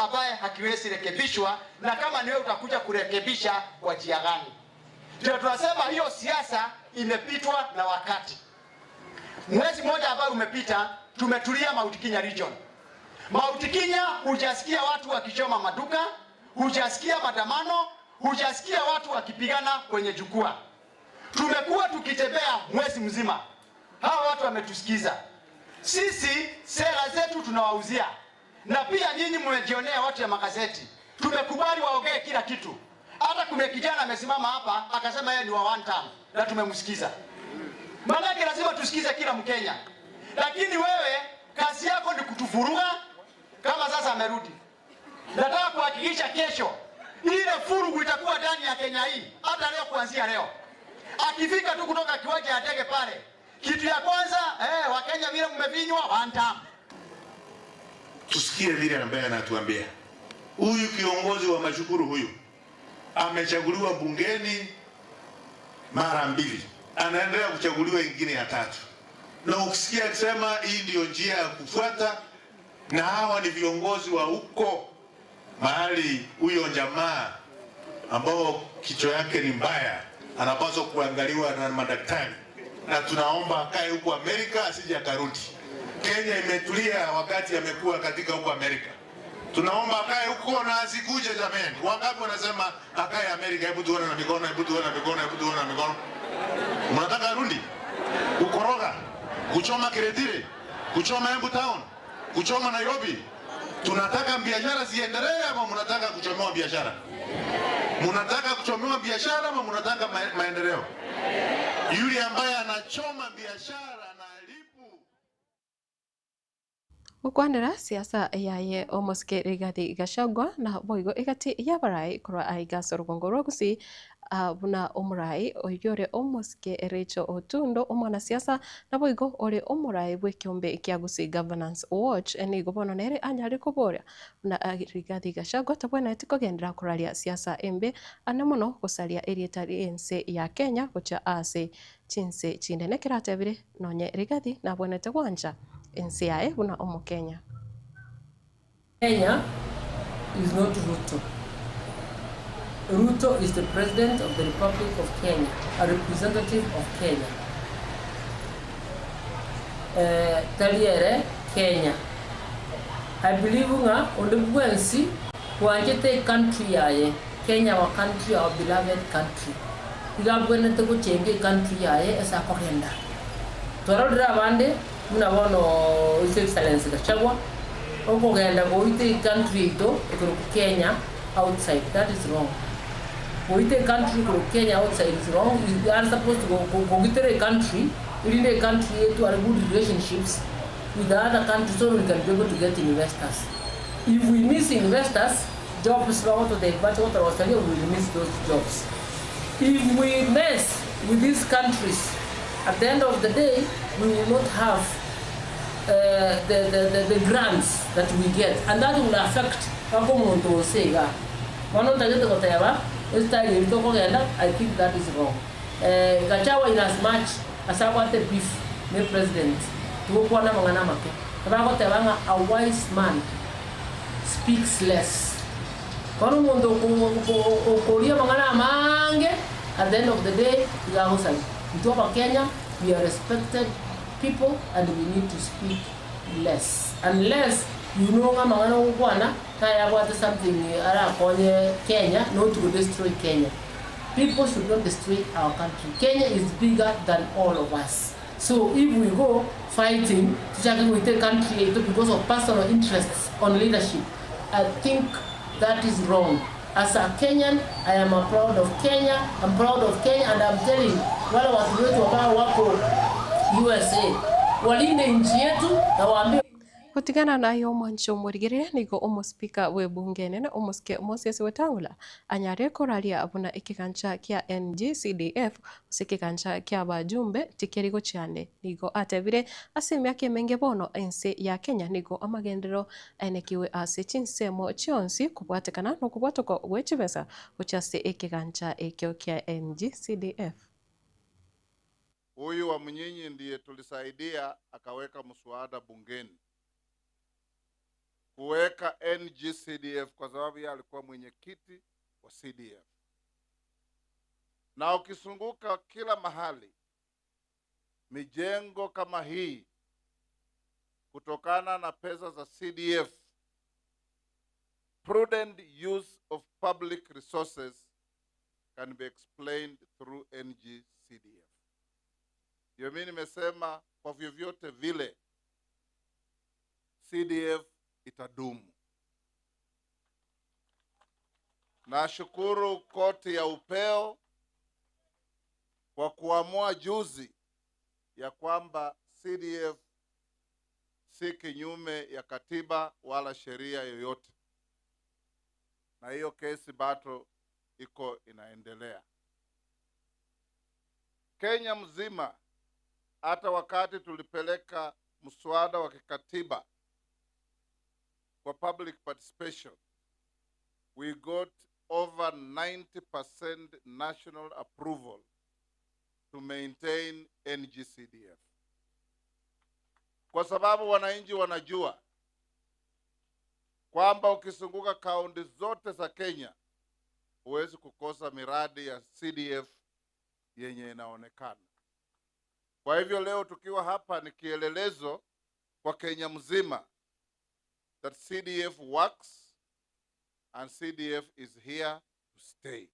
ambaye hakiwezi rekebishwa, na kama ni wewe utakuja kurekebisha kwa njia gani? Ndio tunasema hiyo siasa imepitwa na wakati. Mwezi mmoja ambao umepita, tumetulia Mount Kenya region. Mount Kenya hujasikia watu wakichoma maduka, hujasikia maandamano, hujasikia watu wakipigana kwenye jukwaa. Tumekuwa tukitembea mwezi mzima, hawa watu wametusikiza sisi. Sera zetu tunawauzia, na pia nyinyi mmejionea watu ya magazeti. Tumekubali waongee kila kitu. Hata kuna kijana amesimama hapa akasema yeye ni wa one term, na tumemsikiza. Maanake lazima tusikize kila Mkenya, lakini wewe kazi yako ni kutuvuruga. Kama sasa amerudi, nataka kuhakikisha kesho ile furugu itakuwa ndani ya Kenya hii, hata leo, kuanzia leo akifika tu kutoka kiwanja ya ndege pale, kitu ya kwanza Wakenya vile mmevinywa one term. Tusikie vile ambaye anatuambia huyu kiongozi wa mashukuru huyu amechaguliwa bungeni mara mbili, anaendelea kuchaguliwa ingine ya tatu, na ukisikia akisema hii ndiyo njia ya kufuata, na hawa ni viongozi wa huko mahali huyo jamaa ambao kichwa yake ni mbaya anapaswa kuangaliwa na madaktari, na tunaomba akae huko Amerika asije akarudi. Kenya imetulia wakati amekuwa katika huko Amerika. Tunaomba akae huko na asikuje jameni. Wangapi wanasema akae Amerika? Hebu tuone na mikono, hebu tuone na mikono, hebu tuone na mikono. Mnataka arundi kukoroga, kuchoma Kiretire, kuchoma Embu Town, kuchoma Nairobi? Tunataka biashara ziendelee ama mnataka kuchomewa biashara? Mnataka kuchomewa biashara ama mnataka maendeleo? Yule ambaye anachoma biashara na alipu Gokwanera siasa yaye omosike Rigathi Gachagua na boigo egati y'abarai korwa aiga ase orogongo rwa Gusii buna omorai oyio ore omosike Rachel Otundo omwanasiasa naboigo ore omorai bw'ekeombe kia Gusii Governance Watch nigo bono nere anyare koboria buna Rigathi Gachagua tabwenereti kogenderera koraria siasa embe ane mono gosaria erieta ri'ense ya Kenya gochia ase chinse chinde ekero atebire nonye Rigathi nabwenerete gwancha ense yaye buna omokenya. Kenya is not Ruto. Ruto is the president of the Republic of Kenya, a representative of Kenya. Tari ere Kenya. I believe ng'a onde bwensi bwanchete ecountry yaye, Kenya our country, our beloved country, iga abwenerete gochenga ecountry yaye ase akogenda. Twarorire abande buna bono His Excellency Gachagua, okogenda goita ecountry yaito ekorokwa Kenya outside, that is wrong. Goita ecountry ekorokwa Kenya outside is wrong, you are supposed to kogitera ecountry, erinde ecountry etware good relationships with the other countries so we can be able to get investors. If we miss investors, jobs bagototebia bache gotoroseria, we will miss those jobs. If we mess with these countries, at the end of the day, we will not have the grants that we get, and that will affect mpaka omonto onse igaa. Bono ntagete goteba, estyle eria tokogenda, I think that is wrong. Gachagua in as much ase abwate beef ne president, tigokwana amang'ana amake. Bagoteba ng'a a wise man speaks less. Bono omonto okoria amang'ana amange, at the end of the day, iga agosaria. Intwe abakenya, we are respected people and we need to speak less. Unless you know ng'a amang'ana ogokwana nayabwate something arakonye Kenya, not to destroy Kenya. People should not destroy our country. Kenya is bigger than all of us. So if we go fighting, tochake goita ecountry yaito because of personal interests on leadership, I think that is wrong. As a Kenyan, I am a proud of Kenya, I'm proud of Kenya and I'm telling wale watu wetu ambao wako USA walinde nchi yetu na waambie Gotigana naye omwancho omorigereria nigo omospeaker bw'ebunge enene omosike Moses Wetangula anyare koraria buna ekegancha kia NGCDF gose ekegancha kia abajumbe tikeri gochiande. Nigo atebire ase emiaka emenge bono ense ya Kenya nigo amagenderero aenekiwe ase chinsemo chionsi kobwatekana na okobwatokwa gwe chibesa gochia ase ekegancha ekio kia NGCDF. Huyu wa Mnyinyi ndiye tulisaidia akaweka mswada bungeni. kuweka NGCDF kwa sababu yeye alikuwa mwenyekiti wa CDF. Na ukizunguka kila mahali mijengo kama hii kutokana na pesa za CDF, prudent use of public resources can be explained through NGCDF. Ndio mimi nimesema kwa vyovyote vile CDF itadumu. Nashukuru koti ya upeo kwa kuamua juzi ya kwamba CDF si kinyume ya katiba wala sheria yoyote, na hiyo kesi bado iko inaendelea. Kenya mzima, hata wakati tulipeleka mswada wa kikatiba kwa public participation, we got over 90% national approval to maintain NGCDF, kwa sababu wananchi wanajua kwamba ukizunguka kaunti zote za Kenya huwezi kukosa miradi ya CDF yenye inaonekana. Kwa hivyo leo tukiwa hapa ni kielelezo kwa Kenya mzima that CDF works and CDF is here to stay.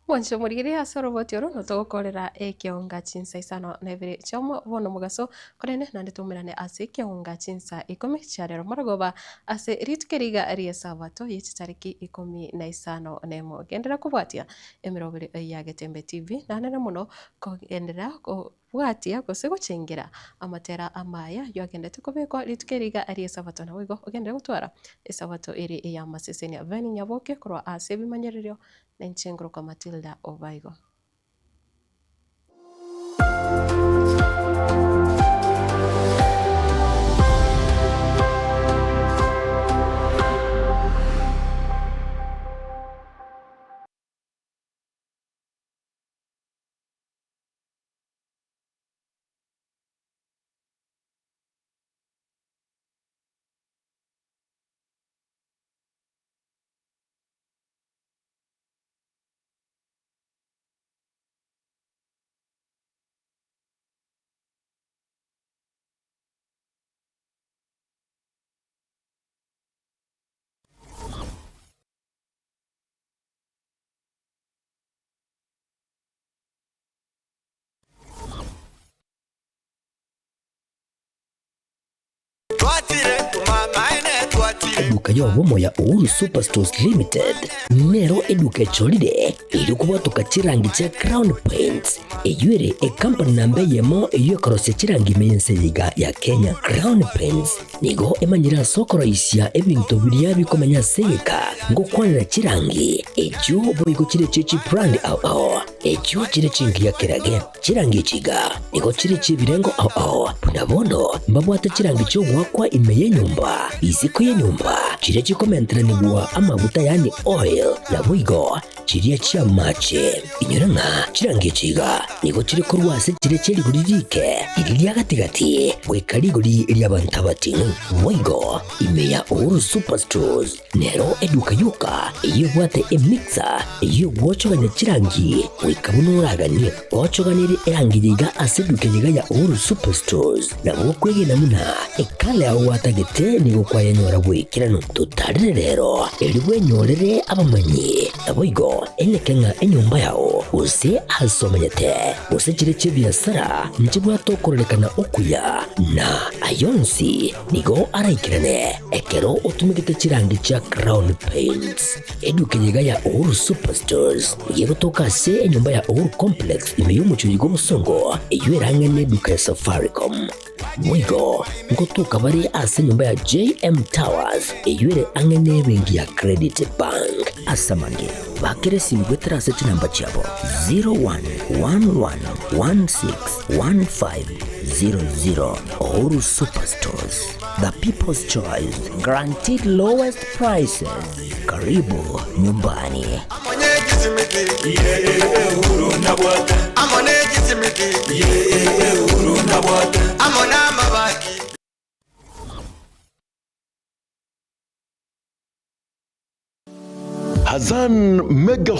Mwanche morigere ase oroboti oro notogokorera ekionga chinsa isano na ibere chiamo bono mogaso korende naende toumerane ase ekionga chinsa ikomi chia rero morogoba ase rituko riga ria esabato ye chitariki ikomi na isano na emo. Genderera kobwatia emeroberi ya Getembe TV nanene mono kogenderera kobwatia gose gochengera amatera amaya yoagendete kobekwa rituko riga ria esabato naboigo ogenderere gotwara esabato ere eya amasesenia. Beni Nyaboke korwa ase ebimanyererio na inche kwa Matilda Obaigo. Eduka y'obomo ya Uhuru Superstores Limited nero eduka echorire eri kobwatoka chirangi chia Crown Paints eywo ere ecompany namba eyemo eywo ekorosia chirangi ime y'ense eyeiga ya Kenya. Crown Paints nigo emanyire ase okoroisia ebinto biria bikomenya ase egeka ngokwanera chirangi echio boigo chire chie chibrand ao ao echio chire chingiya kerage chirangi echiga nigo chire chiebirengo ao ao buna bono mbabwate chirangi chiogwakwa ime y'enyomba isiko y'enyomba chiria chikomenteranigwa amaguta yani oil naboigo chiria chia mache inyora ng'a chirangi echiga nigo chiri korwa ase chire chia rigori rike riri ria gatigati goika rigori ria abanto abating'u boigo ime ya Uhuru Superstores nero eduka yoka eywo ebwate emixer eywo egwochogania chirangi goika buna oraganie gwochoganire erangi yiga ase eduka yiga ya Uhuru Superstores nabo okwegena muna ekala yago gwatagete nigo kwayenyora bwekirano totarire rero eri bwenyorere abamanyi naboigo eneke ng'a enyomba yao gose ase omanyete gose chire chia ebiasara nchibwate okororekana okuya na ayonsi nigo araikirane ekero otumegete chirangi chia Crown Paints eduka yiga ya Uhuru Superstores yegotoka ase enyomba ya Uhuru Complex ime y'omochori gwa obosongo eywo erang'ene eduka ya Safaricom Mwigo ngotuka bari ase enyomba ya JM Towers eywo ere ang'e ebenki ya Credit Bank asamange bakere simu gwetera ase chinamba chiabo 0111161500. Uhuru Superstores, the people's choice, guaranteed lowest prices. Karibu nyumbani. Amo n'amabati. Hassan Mega.